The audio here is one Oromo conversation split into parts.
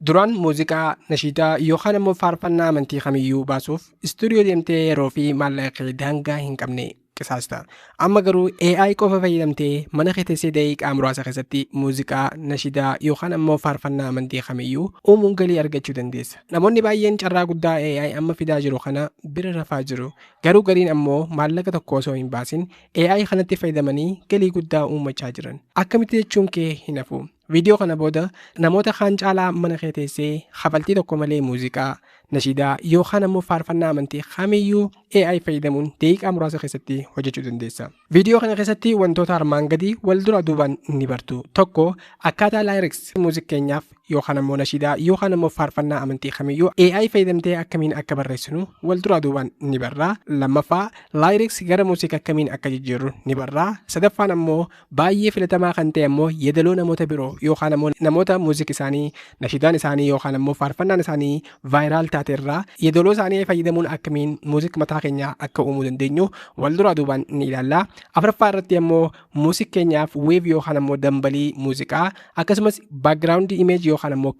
Duraan muuziqaa, nashiidaa yookaan immoo faarfannaa amantii kamiyyuu baasuuf istuudiyoo deemtee yeroo fi maallaqa kee daangaa hin qabne qisaasta. Amma garuu AI qofa fayyadamtee mana kee teessee daqiiqaa muraasa keessatti muuziqaa, nashiidaa yookaan ammoo faarfannaa amantii kamiyyuu uumuun galii argachuu dandeessa. Namoonni baay'een carraa guddaa AI amma fidaa jiru kana bira rafaa jiru. Garuu gariin ammoo maallaqa tokko osoo hin baasin AI kanatti fayyadamanii galii guddaa uummachaa jiran. Akkamitti jechuun kee hin hafu. Viidiyoo kana booda namoota kaan caalaa mana kee teessee kafaltii tokko malee muuziqaa, nashiidaa yookaan ammoo faarfannaa amantii kamiyyuu AI fayyadamuun daqiiqaa muraasa keessatti hojjechuu dandeessa. Viidiyoo kana keessatti wantoota armaan gadii wal dura duubaan ni bartu. Tokko, akkaataa lyrics muuziqaa keenyaaf yookaan ammoo nashiidaa yookaan ammoo faarfannaa amantii kamiyyuu AI fayyadamtee akkamiin akka barreessinu wal dura duubaan ni barra. Lammaffaa, lyrics gara muuziqaa akkamiin akka jijjiirru ni barra. Sadaffaan ammoo baay'ee filatamaa kan ta'e ammoo yeedaloo namoota biroo yookaan ammoo namoota muuziqaa isaanii, nashiidaan isaanii yookaan ammoo faarfannaan isaanii viral taate irraa yeedaloo isaanii fayyadamuun akkamiin muuziqaa mataa keenyaa akka uumuu dandeenyu wal duraa duubaan ni ilaalla. Afuraffaa irratti ammoo muuziqaa keenyaaf wave yookaan ammoo dambalii muuziqaa, akkasumas background image yookaan ammoo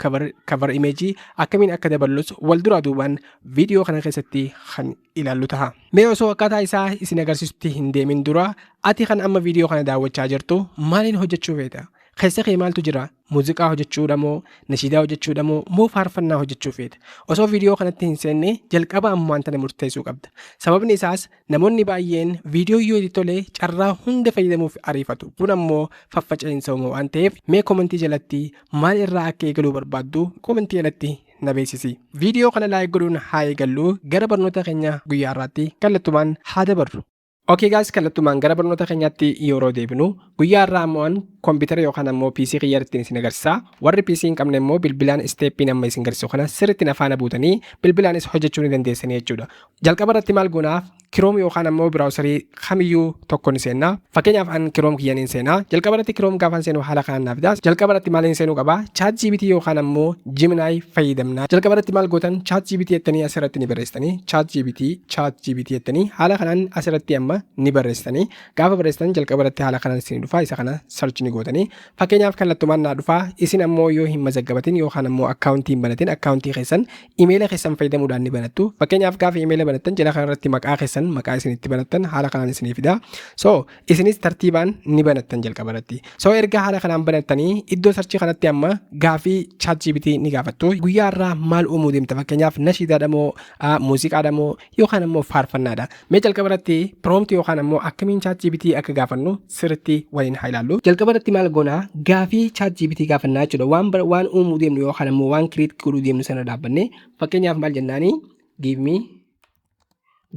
cover image akkamiin akka daballus wal duraa duubaan viidiyoo kana keessatti kan ilaallu ta'a. Mee osoo akkaataa isaa isin agarsiisutti hin deemin dura, ati kan amma viidiyoo kana daawwachaa jirtu maaliin hojjechuu feeta? Keessa kee maaltu jira? Muuziqaa hojjechuudha moo, nashiidaa hojjechuudha moo faarfannaa hojjechuu feeta? Osoo viidiyoo kanatti hin seenne jalqaba ammaan tana murteessuu qabda. Sababni isaas namoonni baay'een viidiyoo yoo itti tole carraa hunda fayyadamuuf ariifatu. Kun ammoo faffaca'iinsa uuma waan ta'eef, mee komentii jalatti maal irraa akka eegaluu barbaaddu komentii jalatti na beeksisi. Viidiyoo kana like godhuun haa eegallu. Gara barnoota keenya guyyaa har'aatti kallattumaan haa dabarru. Okay guys, kallattumaan gara barnoota keenyaatti yeroo deebinu, guyyaa har'aa ammoo an koompitara yookaan ammoo PC kiyyarratti isin agarsiisa. Warri PC hin qabne immoo bilbilaan steppiin amma isin agarsiisu kana sirriitti afaana buutanii bilbilaanis hojjechuu ni dandeessanii jechuudha. Jalqaba irratti maal goonaaf? Chrome yookaan ammoo browserii kamiyyuu tokko ni seenna. Fakkeenyaaf an Chrome kiyyan hin seenaa. Jalqaba irratti Chrome gaafan seenu haala kanaan naaf fidaa. Jalqaba irratti maal hin seenuu qabaa? ChatGPT yookaan ammoo Gemini fayyadamna. Jalqaba irratti maal gootan? ChatGPT jettanii asirratti ni barreessitanii, ChatGPT, ChatGPT jettanii haala kanaan asirratti amma ni barreessitanii. Gaafa barreessitan jalqaba irratti haala kanaan isin dhufaa. Isa kana search ni gootanii. Fakkeenyaaf kallattumaan naa dhufaa. Isin ammoo yoo hin mazaggabatin yookaan ammoo akkaawuntii hin banatin, akkaawuntii keessan imeela keessan fayyadamuudhaan ni banattu. Fakkeenyaaf gaafa imeela banattan jala kanarratti maqaa keessan, maqaa isin itti banattan haala kanaan isinii fida. So isinis tartiibaan ni banattan jalqaba irratti. So erga haala kanaan banattanii iddoo searchii kanatti amma gaafii ChatGPT ni gaafattu. Guyyaa irraa maal uumuu deemta? Fakkeenyaaf nashiidaadha moo, muuziqaadha moo yookaan ammoo faarfannaadha? Mee jalqaba irratti prompt yookaan ammoo akkamiin ChatGPT akka gaafannu sirriitti waliin haa ilaallu. Jalqaba irratti maal goonaa? Gaafii ChatGPT gaafannaa jechuudha. Waan uumuu deemnu yookaan ammoo waan create godhuu deemnu sana dhaabbannee, fakkeenyaaf maal jennaanii?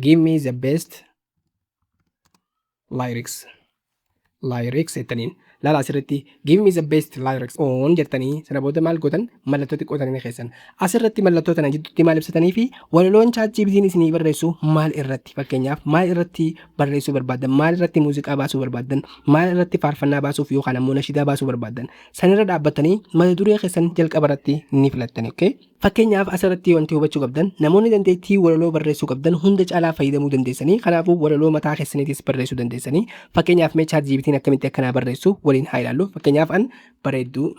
Give me the best lyrics jettaniin. Laala, asirratti "give me the best lyrics on" jettanii, sana booda maal gootan? Mallattoo xiqqoo tana keessan asirratti mallattoo tana jidduutti maal ibsatanii fi walaloon ChatGPT'n isinii barreessu maal irratti, fakkeenyaaf maal irratti barreessuu barbaaddan, maal irratti muuziqaa baasuu barbaaddan, maal irratti faarfannaa baasuuf yookaan ammoo nashiidaa baasuu barbaaddan, sanirra dhaabbatanii mata duree keessan jalqaba irratti ni filattani. Okay, fakkeenyaaf asirratti wanti hubachuu qabdan, namoonni dandeettii walaloo barreessuu qabdan hunda caalaa fayyadamuu dandeessanii. Kanaafuu walaloo mataa keessaniitis barreessuu dandeessanii. Fakkeenyaaf mee ChatGPT'n akkamitti akkanaa barreessu waliin haa ilaallu. Fakkeenyaaf an bareedduu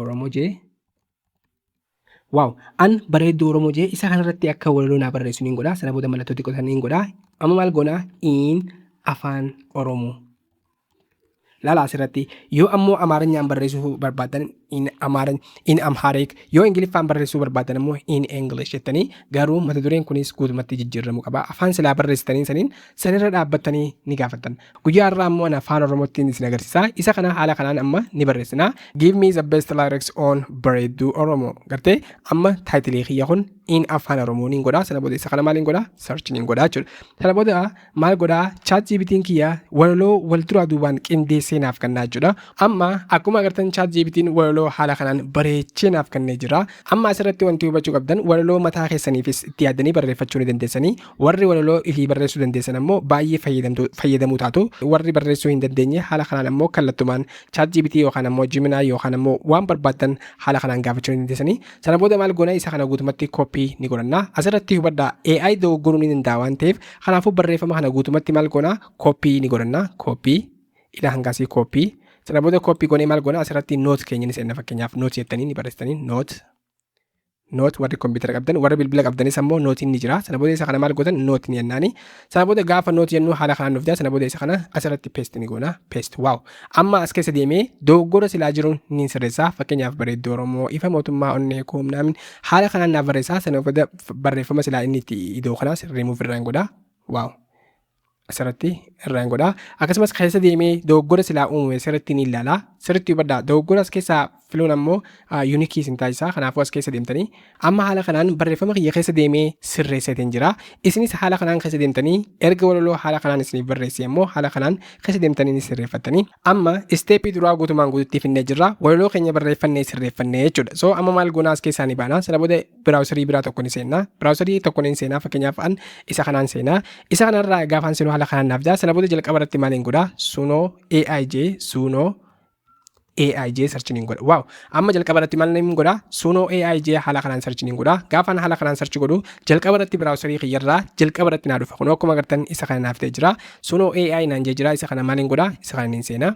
Oromoo jee, wow, an bareedduu Oromoo jee isa kanarratti akka walaloo naa barreessu niin godha. Sana booda mallattoo xiqqoo niin godha. Amma maal goonaa? In Afaan Oromoo. Laala, asirratti yoo ammoo Amaarinyaan barreessuu barbaadan in Amaaran, in Amharic, yoo Ingiliffaan barreessuu barbaadan ammoo in English jettanii. Garuu mata dureen kunis guutumatti jijjiiramuu qaba. Afaan silaa barreessitanii saniin sanirra dhaabbattanii ni gaafattan. Guyyaa har'aa ammoo ani Afaan Oromootti isin agarsiisa. Isa kana haala kanaan amma ni barreessina. "Give me the best lyrics on bareedduu Oromoo." Gartee amma titleii kiyya kun in Afaan Oromoo niin godha. Sana booda isa kana maaliin godha? Search niin godha jechuudha. Sana booda maal godha? ChatGPT'n kiyya walaloo wal duraa duubaan qindeessee naaf kennaa jechuudha. Amma akkuma agartan ChatGPT'n walaloo haala kanaan bareechee naaf kennee jira. Amma asirratti wanti hubachuu qabdan, walaloo mataa keessaniifis itti yaaddanii barreeffachuu ni dandeessanii. Warri walaloo ifii barreessuu dandeessan ammoo baay'ee fayyadamuu taatu. Warri barreessuu hin dandeenye haala kanaan ammoo kallattumaan ChatGPT yookaan ammoo Gemini yookaan ammoo waan barbaaddan haala kanaan gaafachuu ni dandeessanii. Sana booda maal goona? Isa kana guutumatti copy ni godhanna. Asirratti hubadhaa, AI dogoggoruu ni danda'a waan ta'eef, kanaafuu barreeffama kana guutumatti maal goona? Copy ni godhanna. Copy ila hangaasii copy. Sana booda copy goonee maal goona? Asirratti note keenya ni seenna. Fakkeenyaaf note jettanii ni barreessitanii, note, note. Warri kompiitara qabdan, warri bilbila qabdanis ammoo noteiin ni jira. Sana booda isa kana maal gootan? Note ni jennaani. Sana booda gaafa note jennu haala kanaan nuuf fida. Sana booda isa kana asirratti paste ni goona. Paste. Wow. Amma as keessa deemee dogoggora silaa jiru ni sirreessa. Fakkeenyaaf "Bareedduu Oromoo, ifa mootummaa, onnee koomnaamin" haala kanaan naaf barreessa. Sana booda barreeffama silaa inni itti iddoo kanaas remove irraan godha. Wow. Asirratti irraan godha. Akkasumas keessa deemee dogoggora silaa uumame sirriitti ni ilaala. Sirriitti hubadhaa. Dogoggora as keessaa filuun ammoo unique isin taasisa. Kanaafuu as keessa deemtanii amma haala kanaan barreeffama kiyya keessa deemee sirreesseetiin jira. Isinis haala kanaan keessa deemtanii erga walaloo haala kanaan isiniif barreesse immoo haala kanaan keessa deemtanii ni sirreeffattanii. Amma step duraa guutumaan guututti finnee jirra. Walaloo keenya barreeffannee sirreeffannee jechuudha. So amma maal goonaa? As keessaa ni baana. Sana booda browser biraa tokko ni seenna. Browser tokko ni seenaa, fakkeenyaaf an isa kanaan seenaa. Isa kanarraa gaafaan seenu haala kanaan naaf jaa. Sana booda jalqaba irratti maaliin godhaa? Suno AIJ, Suno AIJ search niin godha. Wow! Amma jalqaba irratti maal niin godha? Suno AIJ haala kanaan search niin godha. Gaafaan haala kanaan search godhu jalqaba irratti browser kiyyarraa jalqaba irratti naa dhufa. Kun akkuma agartan isa kana naaf ta'e jira. Suno AI naan jee jira. Isa kana maaliin godha? Isa kana niin seenaa.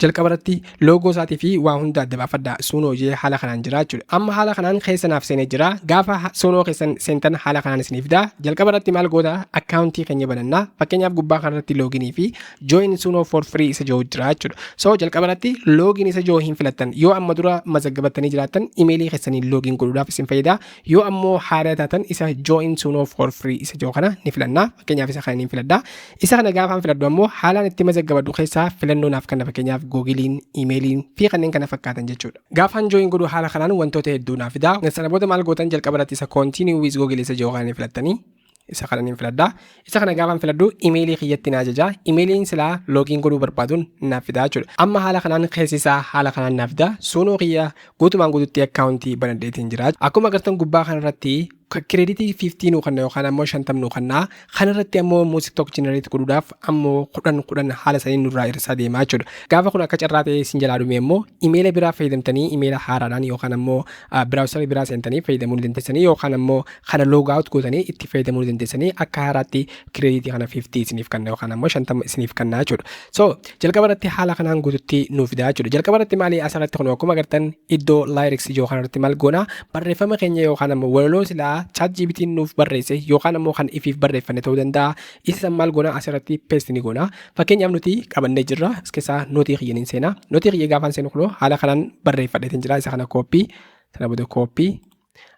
Jalqaba irratti logo isaatii fi waa hunda adda baafadha. Suno jee haala kanaan jira jechuudha. Amma haala kanaan keessa naaf seenee jira. Gaafa Suno keessan seentan haala kanaan isiniif fida. Jalqaba irratti maal goota? Account keenya banannaa. Fakkeenyaaf gubbaa kanarratti login fi join Suno for free isa jiru jira jechuudha. So jalqaba irratti login isa jiru hin filattan. Yoo amma dura mazaggabattanii jiraattan email keessanii login godhuudhaaf isin fayyada. Yoo ammoo haaraa taatan isa join Suno for free isa jiru kana ni filanna. Fakkeenyaaf isa kana ni filadha. Isa kana gaafaan filadhu ammoo haalaan itti mazaggabadhu keessaa filannoo naaf kenna, fakkeenyaaf Googleiin, emailiin fi kanneen kana fakkaatan jechuudha. Gaafaan join godhu haala kanaan wantoota hedduu naaf fida. Sana booda maal gootan? Jalqaba irratti isa continue with Google isa jiru kana ni filattanii. Isa kana ni filadha. Isa kana gaafaan filadhu email kiyyatti na ajaja. Emailiin silaa login godhuu barbaaduun naaf fida jechuudha. Amma haala kanaan keessi isaa haala kanaan naaf fida. Suno kiyya guutumaan guututti account banadheetiin jira. Akkuma agartan gubbaa kanarratti credit 50 nuu kanna yookaan ammoo 50 nuu kannaa. Kanarratti ammoo music tokko generate godhuudhaaf ammoo 10 10 haala saniin nurraa hir'isaa deemaa jechuudha. Gaafa kun akka carraa ta'ee isin jalaa dhume immoo email biraa fayyadamtanii email haaraadhaan yookaan ammoo browser biraa seentanii fayyadamuu ni dandeessanii, yookaan ammoo kana log out gootanii itti fayyadamuu ni dandeessanii, akka haaraatti credit kana 50 isiniif kanna yookaan ammoo 50 isiniif kannaa jechuudha. So jalqaba irratti haala kanaan guututti nuuf fidaa jechuudha. Jalqaba irratti maali? Asirratti kun akkuma agartan iddoo lyrics ijoo kanarratti maal goona? Barreeffama keenya yookaan ammoo walaloo silaa ChatGPT'n nuuf barreesse yookaan ammoo kan ifiif barreeffanne ta'uu danda'a. Isa san maal goona? Asirratti paste ni goona. Fakkeenyaaf nuti qabannee jirra. As keessaa note kiyya ni seena. Note kiyya gaafaan seenu kunoo haala kanaan barreeffadheetiin jira. Isa kana copy, sana booda copy,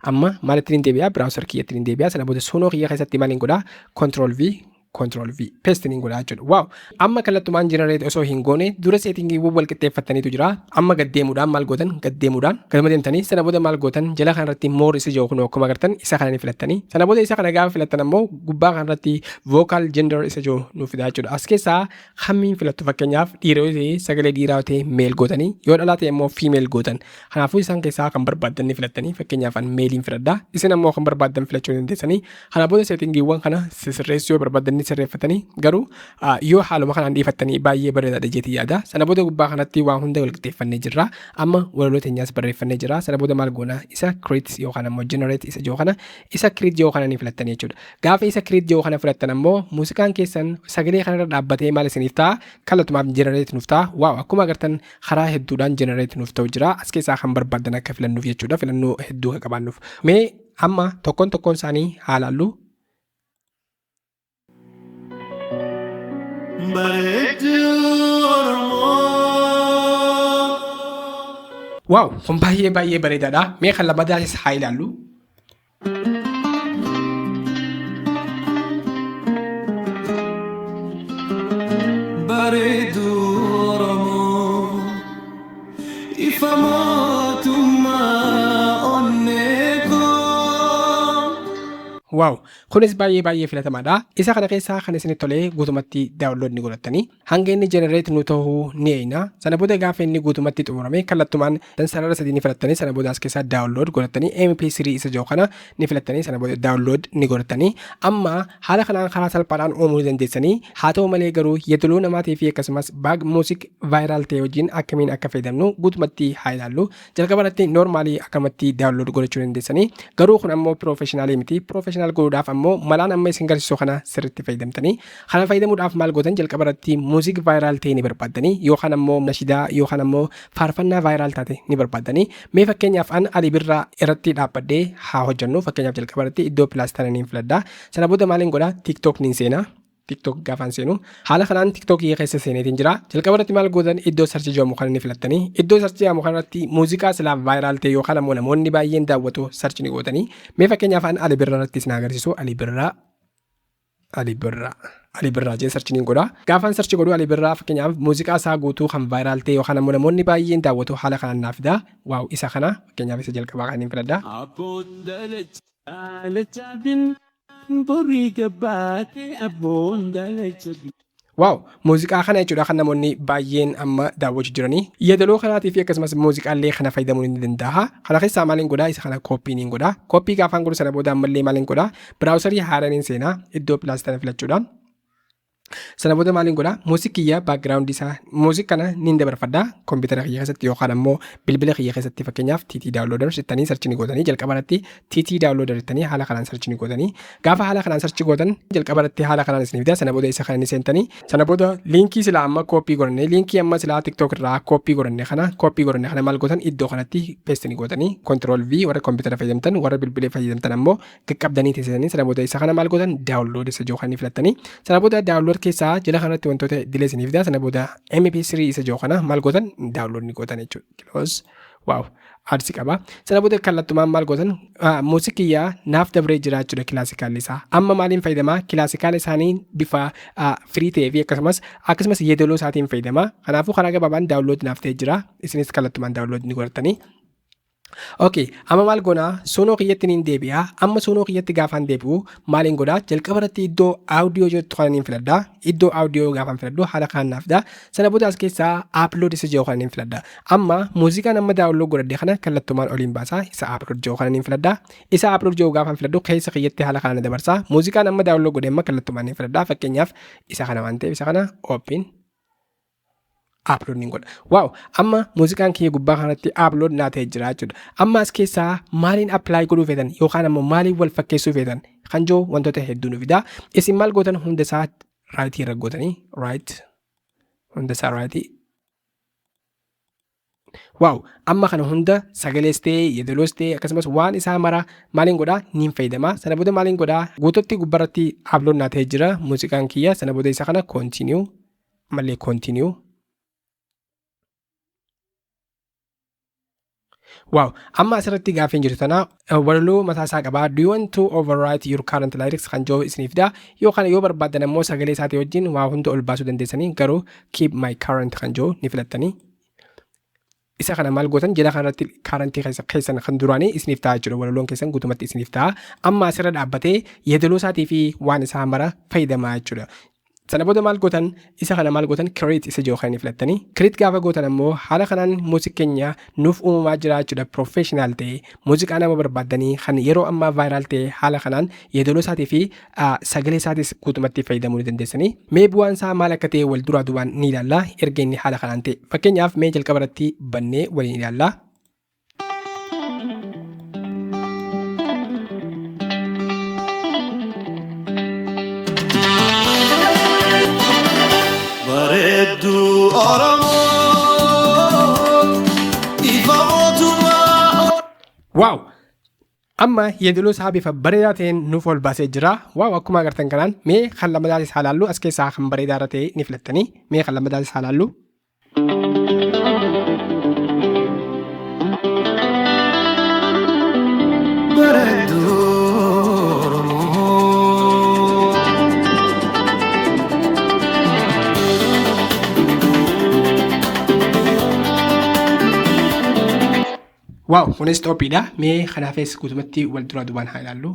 amma maalitti ni deebi'a? Browser kiyyatti ni deebi'a. Sana booda Suno kiyya keessatti maaliin godhaa? Control V, control V, paste ni godhaa jechuudha. Wow! Amma kallattumaan generate osoo hin goone dura settingiiwwan wal qixxeeffattaniitu jira. Amma gaddeemuudhaan maal gootan? Gaddeemuudhaan gaduma deemtanii sana booda maal gootan? Jala kanarratti more isa jiru kun akkuma agartan isa kana ni filattanii. Sana booda isa kana gaafa filattan ammoo gubbaa kanarratti vocal gender isa jiru nuuf fidaa jechuudha. As keessaa kamiin filattu? Fakkeenyaaf dhiira yoo ta'e sagalee dhiiraa yoo ta'e male gootanii, yoo dhalaa ta'e immoo female gootan. Kanaafuu isaan keessaa kan barbaaddan ni filattanii. Fakkeenyaaf an maleiin filadha. Isin ammoo kan barbaaddan filachuu dandeessanii. Kana booda settingiiwwan kana sirreessuu yoo barbaaddan ni sirreeffatanii, garuu yoo haaluma kanaan dhiifattanii baay'ee bareedaadha jeetii yaada. Sana booda gubbaa kanatti waa hunda wal qixxeeffannee jirra. Amma walaloo teenyaas barreeffannee jira. Sana booda maal goona? Isa create yookaan ammoo generate isa jiru kana, isa create jiru kana ni filattanii jechuudha. Gaafa isa create jiru kana filattan ammoo muuziqaan keessan sagalee kanarra dhaabbatee maal isiniif ta'a? Kallattumaaf generate nuuf ta'a. Wow, akkuma agartan karaa hedduudhaan generate nuuf ta'u jira. As keessaa kan barbaaddan akka filannuuf jechuudha. Filannoo hedduu akka qabaannuuf. Mee amma tokkoon tokkoon isaanii haa laallu. Bareedduu Oromoo. Wow, kun baay'ee baay'ee bareedaadha. Mee kan lammadaatis haa ilaallu. Bareedduu Oromoo. Ifa mootummaa onnee koo. Wow, kunis baay'ee baay'ee filatamaadha. Isa kana keessaa kan isinitti tolee guutumatti download ni godhattanii hanga inni generate nu ta'uu ni eeyna. Sana booda gaafa inni guutumatti xumurame kallattumaan sarara sadii ni filattanii, sana booda as keessaa download godhattanii, MP3 isa jiru kana ni filattanii, sana booda download ni godhattanii. Amma haala kanaan karaa salphaadhaan uumuu ni dandeessanii. Haa ta'u malee garuu yeedaloo namaatii fi akkasumas back music viral ta'e wajjin akkamiin akka fayyadamnu guutumatti haa ilaallu. Jalqaba irratti normal akkamatti download godhachuu dandeessanii, garuu kun ammoo professional miti. Professional Professional godhuudhaaf ammoo malaan amma isin garsiisu kana sirriitti fayyadamtanii. Kana fayyadamuudhaaf maal gootan? Jalqaba irratti music viral ta'e ni barbaaddanii, yookaan ammoo nashidaa yookaan ammoo faarfannaa viral taate ni barbaaddanii. Mee fakkeenyaaf an Ali Birraa irratti dhaabbadhee haa hojjennu. Fakkeenyaaf jalqaba irratti iddoo plus tana niin filadha. Sana booda maaliin godhaa? TikTok niin seenaa. TikTok gaafaan seenu haala kanaan TikTok keessa seeneetiin jira. Jalqaba irratti maal gootan? Iddoo search jedhamu kana ni filattanii. Iddoo search jedhamu kanarratti muuziqaa silaa viral ta'e yookaan ammoo namoonni baay'een daawwatu search ni gootanii. Mee fakkeenyaaf an Ali Birraa irratti isin agarsiisu. Ali Birraa, Ali Birraa, Ali Birraa jee search ni godha. Gaafaan search godhu Ali Birraa fakkeenyaaf muuziqaa isaa guutuu kan viral ta'e yookaan ammoo namoonni baay'een daawwatu haala kanaan naaf fida. Wow, isa kana fakkeenyaaf isa jalqabaa kan hin filadha. Abboon dalacha bin borii gabbaate abboon dalacha. Wow, muuziqaa kana jechuudha kan namoonni baay'een amma daawwachuu jiranii. Yeedaloo kanaatii fi akkasumas muuziqaallee kana fayyadamuun ni danda'a. Kana keessaa maaliin godhaa? Isa kana copy niin godhaa. Copy gaafaan godhu sana booda ammallee maaliin godhaa? Browser haaraan hin seenaa, iddoo plus tana filachuudhaan. Sana booda maaliin godhaa? Muuziqiyya background isaa muuziq kana niin dabarfadhaa kompiitara kiyya keessatti yookaan ammoo bilbila kiyya keessatti. Fakkeenyaaf TT downloader jettanii search ni gootanii. Jalqaba irratti TT downloader jettanii haala kanaan search ni gootanii. Gaafa haala kanaan search gootan jalqaba irratti haala kanaan isinii fida. Sana booda isa kana ni seentanii. Sana booda liinkii silaa amma copy godhanne, liinkii amma silaa TikTok irraa copy godhanne kana maal gootan? Iddoo kanatti paste ni gootanii, control V warra kompiitara fayyadamtan, warra bilbila fayyadamtan ammoo qaqqabdanii teessisanii. Sana booda isa kana maal gootan? Download isa jiru kan ni filattanii. Sana booda download keessaa jala kanatti wantoota idilee isiniif fida. Sana booda MP3 isa jiru kana maal gootan? Download ni gootan jechuudha. Close. Wow, ads qaba. Sana booda kallattumaan maal gootan? Muuziqiyyaa naaf dabree jira jechuudha classicalli isaa. Amma maaliin fayyadamaa? Classical isaanii bifa free ta'ee fi akkasumas yeedaloo isaatiin fayyadamaa. Kanaafuu karaa gabaabaan download naaf ta'ee jira. Isinis kallattumaan download ni godhatanii. Okay, amma maal goonaa? Suno kiyyatti niin deebi'a. Amma Suno kiyyatti gaafaan deebi'u maaliin godhaa? Jalqaba irratti iddoo audio jettu kana niin filadha. Iddoo audio gaafaan filadhu haala kanaan naaf fida. Sana booda as keessaa upload isa jiru kana niin filadha. Amma muuziqaan amma download godhadhe kana kallattumaan oliin baasaa, isa upload jiru kana niin filadha. Isa upload jiru gaafaan filadhu keessa kiyyatti haala kanaan dabarsaa. Muuziqaan amma download godhe amma kallattumaan niin filadha. Fakkeenyaaf isa kana waan ta'eef isa kana open upload ni godha. Wow, amma muuziqaan kiyya gubbaa kanatti upload naa ta'ee jira jechuudha. Amma as keessaa maaliin apply godhuu feetan yookaan ammoo maaliin wal fakkeessuu feetan kan jiru wantoota hedduu nu fida. Isin maal gootan? Hunda isaa right irra gootanii, right, hunda isaa right. Wow, amma kana hunda sagalees ta'ee yeedaloos ta'ee akkasumas waan isaa mara maaliin godhaa? Niin fayyadama. Sana booda maaliin godhaa? Guututti gubbaarratti upload naa ta'ee jira muuziqaan kiyya. Sana booda isa kana continue, ammallee continue. Wow, amma asirratti gaafiin jirtu tana walaloo mataa isaa qabaa. "Do you want to overwrite your current lyrics?" kan jiru isiniif fida. Yookaan yoo barbaaddan ammoo sagalee isaatii wajjin waa hunda ol baasuu dandeessanii, garuu "keep my current" kan jiru ni filattanii. Isa kana maal gootan? Jala kanarratti current keessan kan duraanii isiniif ta'a jechuudha. Walaloon keessan guutumatti isiniif ta'a. Amma asirra dhaabbatee yeedaloo isaatii fi waan isaa mara fayyadamaa jechuudha. Sana booda maal gootan? Isa kana maal gootan? Create isa jiru kan inni filattanii. Create gaafa gootan ammoo haala kanaan muuziqaa keenya nuuf uumamaa jira jechuudha. Professional ta'e muuziqaa nama barbaaddanii kan yeroo ammaa viral ta'e haala kanaan yeedaloo isaatii fi sagalee isaatis guutumatti fayyadamuu ni dandeessanii. Mee bu'aan isaa maal akka ta'e wal duraa duubaan ni ilaalla erga inni haala kanaan ta'e. Fakkeenyaaf mee jalqaba irratti bannee waliin ilaalla. Bareedduu Oromoo, ifa mootummaa. Wow! Amma yeedaloo isaa bifa bareedaa ta'een nuuf ol baasee jira. Wow, akkuma agartan kanaan mee kan lammadaatis haa laallu. As keessaa kan bareedaa irra ta'e ni filattanii. Mee kan lammadaatis haa laallu. Bareedduu Oromoo. Wow, kunis xophiidha. Mee kanaafis guutumatti wal duraa duubaan haa ilaallu.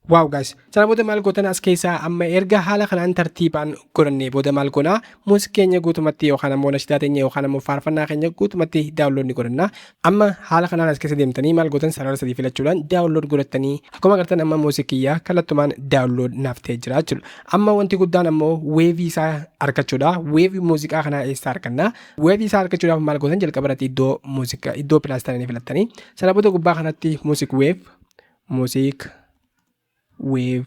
Wow guys, sana booda maal gootan? As keessaa amma erga haala kanaan tartiibaan godhannee booda maal goonaa? Muuziqaa keenya guutumatti yookaan ammoo nashidaa teenya yookaan ammoo faarfannaa keenya guutumatti download ni godhanna. Amma haala kanaan as keessa deemtanii maal gootan? Sarara sadii filachuudhaan download godhattanii, akkuma agartan amma muuziqiyyaa kallattumaan download naaf ta'ee jira jechuudha. Amma wanti guddaan ammoo wave isaa argachuudha. Wave muuziqaa kanaa eessaa arganna? Wave isaa argachuudhaaf maal gootan? Jalqaba irratti iddoo muuziqaa, iddoo plus ni filattanii, sana booda gubbaa kanatti music wave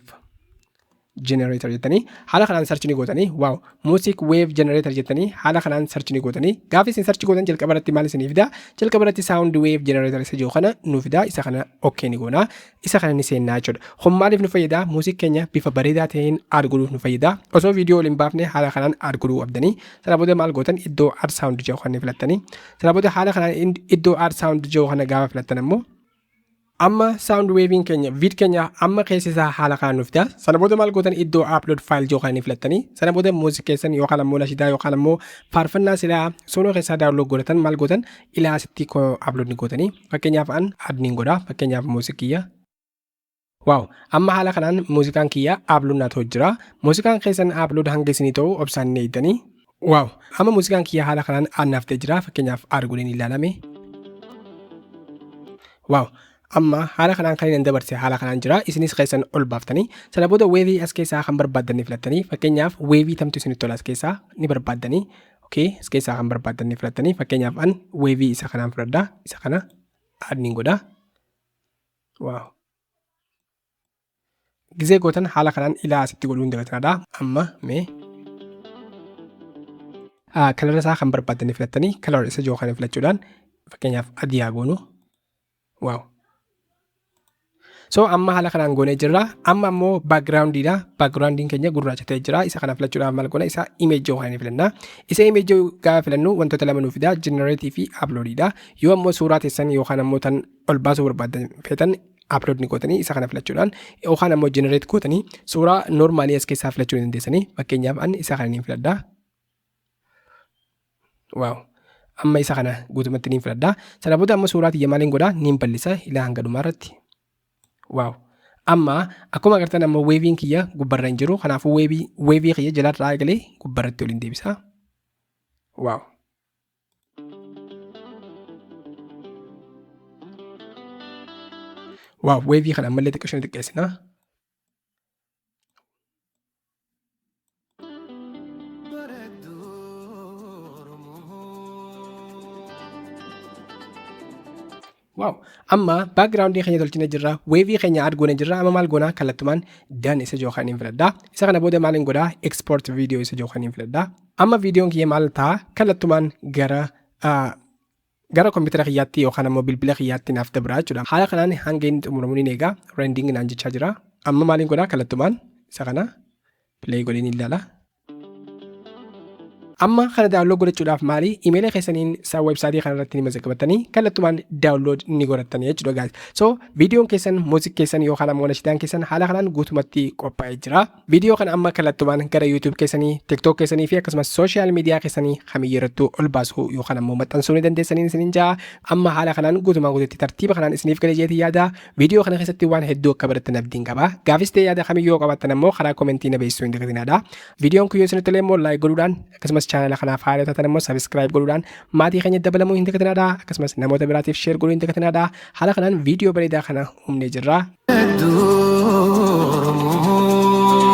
generator jettanii haala kanaan search ni gootanii. Wow, music wave generator jettanii haala kanaan search ni gootanii. Gaafa isin search gootan jalqaba irratti maal isinii fida? Jalqaba irratti sound wave generator isa jiru kana nu fida. Isa kana okay ni goona, isa kana ni seennaa jechuudha. Kun maaliif nu fayyada? Music keenya bifa bareedaa ta'een add godhuuf nu fayyada. Osoo viidiyoo waliin baafne haala kanaan add godhuu qabdanii. Sana booda maal gootan? Iddoo add sound jiru kana filattanii, sana booda haala kanaan iddoo add sound jiru kana gaafa filattan ammoo amma sound waveiin keenya vid keenya amma keessa isaa haala kanaan nuuf fida. Sana booda maal gootan? Iddoo upload file jiru kana ni filattanii, sana booda muuziqaa keessan yookaan ammoo nashidaa yookaan ammoo faarfannaa silaa Suno keessaa download godhatan maal gootan? Ilaa asitti upload ni gootanii. Fakkeenyaaf an add niin godha, fakkeenyaaf muuziqiyya. Wow, amma haala kanaan muuziqaan kiyya upload naa ta'u jira. Muuziqaan keessan upload hanga isinii ta'u obsaan ni eegdanii. Wow, amma muuziqaan kiyya haala kanaan naaf ta'e jira. Fakkeenyaaf add godheen ilaalame. Wow, amma haala kanaan kan inni dabarse haala kanaan jira. Isinis keessan ol baaftanii, sana booda wave as keessaa kan barbaaddanii filattanii. Fakkeenyaaf wave tamtu isinitti tola as keessaa ni barbaaddanii. Okay, as keessaa kan barbaaddanii filattanii. Fakkeenyaaf an wave isa kanaan filadhaa, isa kana add niin godha. Wow. Gizee gootan haala kanaan ilaa asitti godhuu hin dagatinadha. Amma mee color isaa kan barbaaddanii filattanii, color isa jiru kana filachuudhaan fakkeenyaaf adii haa goonu. Wow. So amma haala kanaan goonee jirra. Amma ammoo backgroundiidha. Backgroundiin keenya gurraacha ta'ee jira. Isa kana filachuudhaaf maal goona? Isa image kana filanna. Isa image gaafa filannu wantoota lama nuuf fida. Generate fi uploadiidha. Yoo ammoo suuraa teessan yookaan ammoo tan ol baasuu barbaadan feetan upload ni gootanii isa kana filachuudhaan, yookaan ammoo generate gootanii suuraa normalii as keessaa filachuu ni dandeessanii. Fakkeenyaaf an isa kana ni filadha. Wow. Amma isa kana guutumatti ni filadha. Sana booda amma suuraa tiyya maaliin godhaa? Niin bal'isa ilaa hanga dhumaa irratti. Wow. Amma akkuma agartan amma waveiin kiyya gubbarra hin jiru. Kanaafuu wave kiyya jalarraa eegalee gubbarratti waliin deebisa. Wow. Wow, wave kana ammallee xiqqoo ishee xiqqeessina. Bareedduu Oromoo. Wow. Amma backgroundii keenya tolchine jirra. Wave keenya add goone jirra. Amma maal goonaa? Kallattumaan done isa jiru kan hin filadha. Isa kana booda maal hin godhaa? Export video isa jiru kan hin filadha. Amma viidiyoon kiyya maal ta'a? Kallattumaan gara kompiitara kiyyaatti yookaan ammoo bilbila kiyyaatti naaf dabra jechuudha. Haala kanaan hanga inni xumuramu ni eega. Rendering naan jechaa jira. Amma maaliin godhaa? Kallattumaan isa kana play godheen ilaala. Amma kana download godhachuudhaaf maali? Imeela keessaniin isaa website kana irratti ni mazaggabatanii, kallattumaan download ni godhatanii jechuudha guys. So viidiyoon keessan, muuziq keessan yookaan ammoo nashidaan keessan haala kanaan guutumatti qophaa'ee jira. Viidiyoo kana amma kallattumaan gara YouTube keessanii, TikTok keessanii fi akkasumas social media keessanii kamiyyuu irrattuu ol baasuu yookaan ammoo maxxansuu ni dandeessanii isiniin ja'a. Amma haala kanaan guutumaan guututti tartiiba kanaan isiniif galee jeetii yaada. Viidiyoo kana keessatti waan hedduu akka barattan abdiin qaba. Gaafis ta'e yaada kamiyyuu yoo qabaattan ammoo karaa commentii na beeksisuu hin dagatinaa. Viidiyoon kun yoo isinitti tole immoo like godhuudhaan, akkasumas chaanala kanaaf haaraa taatan immoo subscribe godhuudhaan maatii keenya dabalamuu hin dagatinaa. Akkasumas namoota biraatiif share godhuu hin dagatinaa. Haala kanaan viidiyoo bareedaa kana uumnee jirra. Bareedduu Oromoo.